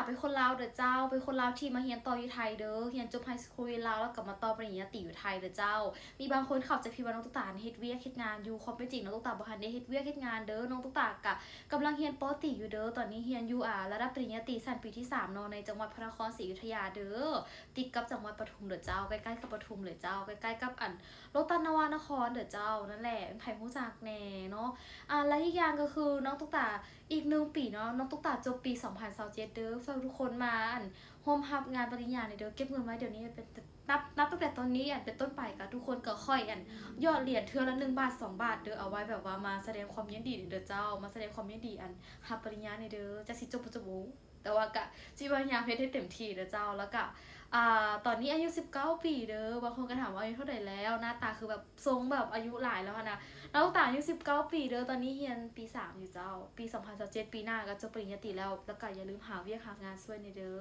ເປັນຄົນລາວເດີເຈົ້າ, ເປັນຄົນລາວທີ່ມາຮຽນຕໍ່ຢູ່ໄທເດີ, ຮຽນຈົບໄຮສະຄູນຢູ່ລາວ ແລ້ວກໍມາຕໍ່ປະລິນຍາຕີຢູ່ໄທເດີເຈົ້າ. ມີບາງຄົນເຂົ້າໃຈຜິດວ່ານ້ອງຕຸກຕາເຮັດວຽກເຮັດງານຢູ່, ຄວາມເປັນຈິງນ້ອງຕຸກຕາບໍ່ທັນໄດ້ເຮັດວຽກເຮັດງານເດີ, ນ້ອງຕຸກຕາກະກຳລັງຮຽນ ປໍຕີ ຢູ່ເດີ. ຕອນນີ້ຮຽນຢູ່ ອ່າ ລະດັບປະລິນຍາຕີຊັ້ນປີທີສາມເນາະ ໃນຈັງຫວັດພະນະຄອນສີອະຍຸທະຍາເດີ, ຕິດກັບຈັງຫວັດປະທຸມເດີເຈົ້າ, ໃກ້ໆກັບປະທຸມເດີເຈົ້າ, ໃກ້ໆກັບອັນ ໂລຕັດນະວານະຄອນເດີເຈົ້າ. ນັ້ນແຫຼະ ໃຜຮູ້ຈັກແດ່ເນາະ. ອ່າ ແລະ ອີກຢ່າງກໍຄືນ້ອງຕຸກຕາ ອີກໜຶ່ງປີເນາະ, ນ້ອງຕຸກຕາຈົບປີສອງພັນຊາວເຈັດເດີ. ຝາກທຸກຄົນມາ ອັນ ຮ່ວມຮັບງານປະລິນຍານີ້ເດີ, ເກັບເງິນໄວ້ດຽວນີ້ເປັນ ນັບ ນັບຕັ້ງແຕ່ຕອນນີ້ ອັນ ເປັນຕົ້ນໄປ ກະທຸກຄົນກໍຄ່ອຍ ອັນ ຢອດຫຼຽນເທື່ອລະໜຶ່ງບາດ ສອງບາດເດີ, ເອົາໄວ້ແບບວ່າມາສະແດງຄວາມຍິນດີເດີເຈົ້າ, ມາສະແດງຄວາມຍິນດີ ອັນ ຮັບປະລິນຍານີ້ເດີ. ຈັກຊິຈົບບໍ່ຈົບບໍ່ຮູ້ ແຕ່ວ່າກະຊິພະຍາຍາມເຮັດໃຫ້ເຕັມທີ່ເດີເຈົ້າ. ແລ້ວກະ ອ່າ ຕອນນີ້ອາຍຸສິບເກົ້າປີເດີ, ບາງຄົນກໍຖາມວ່າອາຍຸເທົ່າໃດແລ້ວ, ໜ້າຕາຄືແບບຊົງແບບອາຍຸຫຼາຍແລ້ວຫັ້ນນະ. ນ້ອງຕາອາຍຸສິບເກົ້າປີເດີ, ຕອນນີ້ຮຽນປີສາມຢູ່ເຈົ້າ, ປີສອງພັນຊາວເຈັດ ປີໜ້າກໍຈົບປະລິນຍາຕີແລ້ວ, ແລ້ວກໍຢ່າລືມຫາວຽກຫາງານຊ່ວຍແດ່ເດີ.